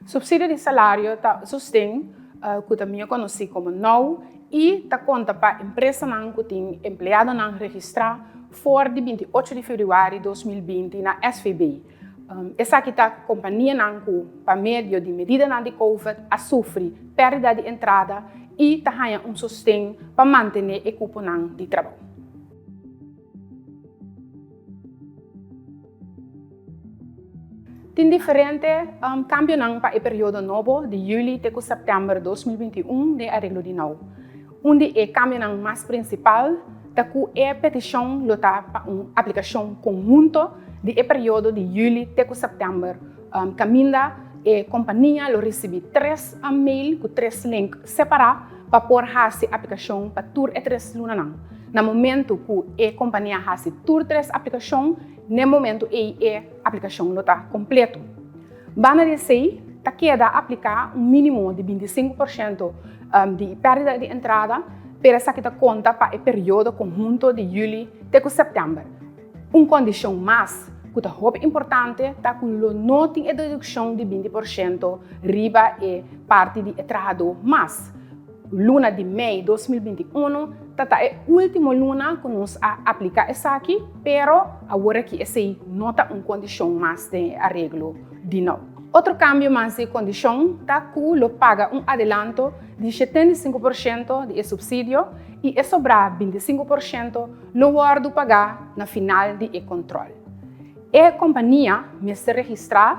Supsidio di salario ta sosten ku ta mihó konosí komo now i ta konta pa empresanan ku tin empleadonan registrá for di 28 di febrüari 2020 na SVB. Esaki ta kompanianan ku pa medio di medidanan di covid a sufri pèrdida di entrada i ta haña un sosten pa mantené e kuponan di trabou. Tin diferente kambionan pa e periodo nobo di yüli te ku sèptèmber 2021 den areglo di now. Un di e kambionan mas prinsipal ta ku e petishon lo ta pa un aplikashon konhunto di e periodo di yüli te ku sèptèmber kaminda e kompania lo risibí tres mail ku tres link separá pa por hasi aplikashon pa tur e tres lunanan. Na momentu ku e kompania hasi tur tres aplikashon, n'e momentu ei e aplikashon lo ta kompleto. Banda di esei, ta keda apliká un mínimo di 25% di pèrdida di entrada, pero esaki ta konta pa e periodo konhunto di yüli te ku sèptèmber. Un kondishon mas ku ta hopi importante ta ku lo no tin e dedukshon di 20% riba e parti di e trahadó mas. Luna di mei 2021 ta ta e último luna ku nos a apliká esaki, pero awor aki esei no ta un kondishon mas den e areglo di nou. Otro kambio mas di kondishon ta ku lo paga un adelanto di 75% di e supsidio i e sobrá 25% lo wòrdu pagá na final di e kòntròl. E kompania mester registrá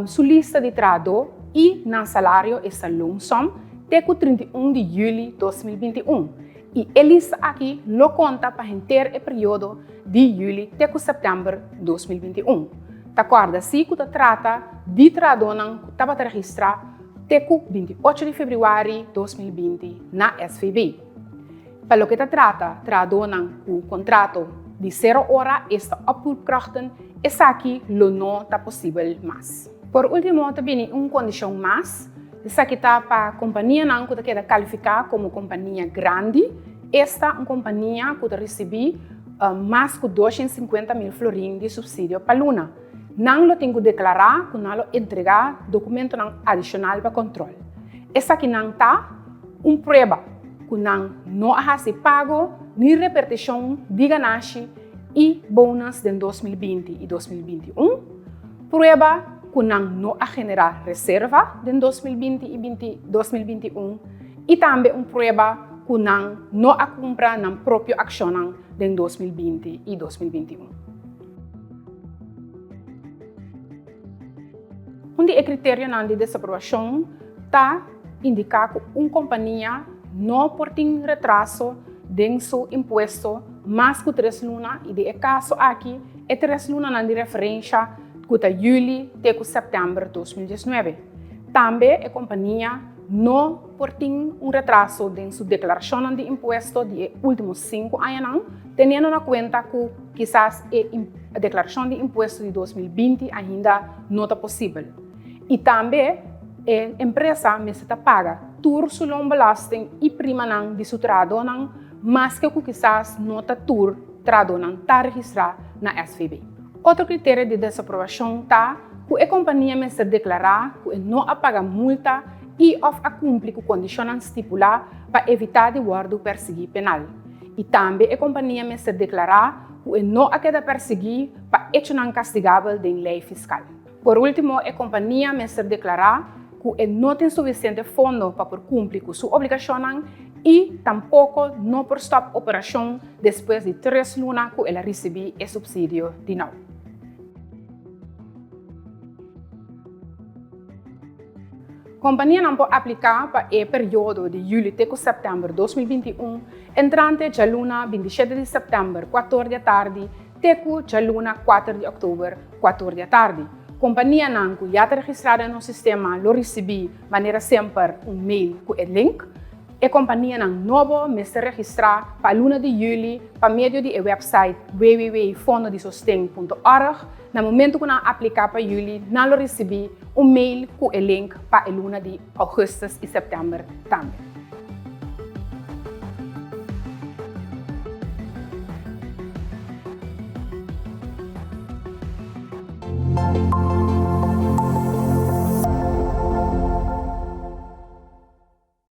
su lista di trahadó i nan salario, esta loonsom, te ku 31 di yüli 2021 i e lista aki lo konta pa henter e periodo di yüli te ku sèptèmber 2021. Ta kòrda si ku ta trata di trahadónan ku tabata registrá te ku 28 di febrüari 2020 na SVB. Pa loke ta trata trahadónan ku kontrato di sero ora, esta oproepkrachten, esaki lo no ta posibel mas. Por último ta bini un kondishon mas, esaki ta pa kompanianan ku ta keda kalifiká komo kompania grandi, esta un kompania ku ta risibí mas ku 250 mil florin di supsidio pa luna. Nan lo tin ku deklará ku nan lo entregá dokumentonan adishonal pa kòntròl. Esakinan ta un prueba ku nan no a hasi pago ni repertishon di ganashi i bonus den 2020 i 2021, prueba ku nan no a generá reserva den 2020 i 2021 i tambe un prueba ku nan no a kumpra nan propio akshonnan den 2020 i 2021. Un di e kriterionan di desaprobashon ta indiká ku un kompania no por tin retraso den su impuesto mas ku tres luna i den e kaso aki e tres lunanan di referensha ku ta yüli te ku sèptèmber 2019. Tambe e kompania no por tin un retraso den su deklarashonnan di impuesto di e último sinku añanan, teniendo na kuenta ku kisas e deklarashon di impuesto di 2020 ainda no ta posibel. I tambe e empresa mester ta paga tur su loonbelasting i primanan di su trahadónan, maske ku kisas no ta tur trahadónan ta registrá na SVB. Otro kriterio di desaprobashon ta ku e kompania mester deklará ku e no a paga multa i òf a kumpli ku kondishonnan stipulá pa evitá di wòrdu persiguí penal. I tambe e kompania mester deklará ku e no a keda persiguí pa echonan kastigabel den lei fiskal. Por último, e kompania mester deklará ku e no tin sufisiente fondo pa por kumpli ku su obligashonnan i tampoko no por stòp operashon despues di tres luna ku el a risibí e supsidio di nou. Kompanianan por apliká pa e periodo di yüli te ku sèptèmber 2021, entrante djaluna 27 di sèptèmber kuator di atardi te ku djaluna 4 di òktober kuator di atardi. Kompanianan ku ya ta registrá den nos sistema lo risibí manera semper un mail ku e link. E kompanianan nobo mester registrá pa luna di yüli pa medio di e wèpsait www.fondodisosten.org. Na momentu ku nan apliká pa yüli, nan lo risibí un mail ku e link pa e luna di ougùstùs i sèptèmber tambe.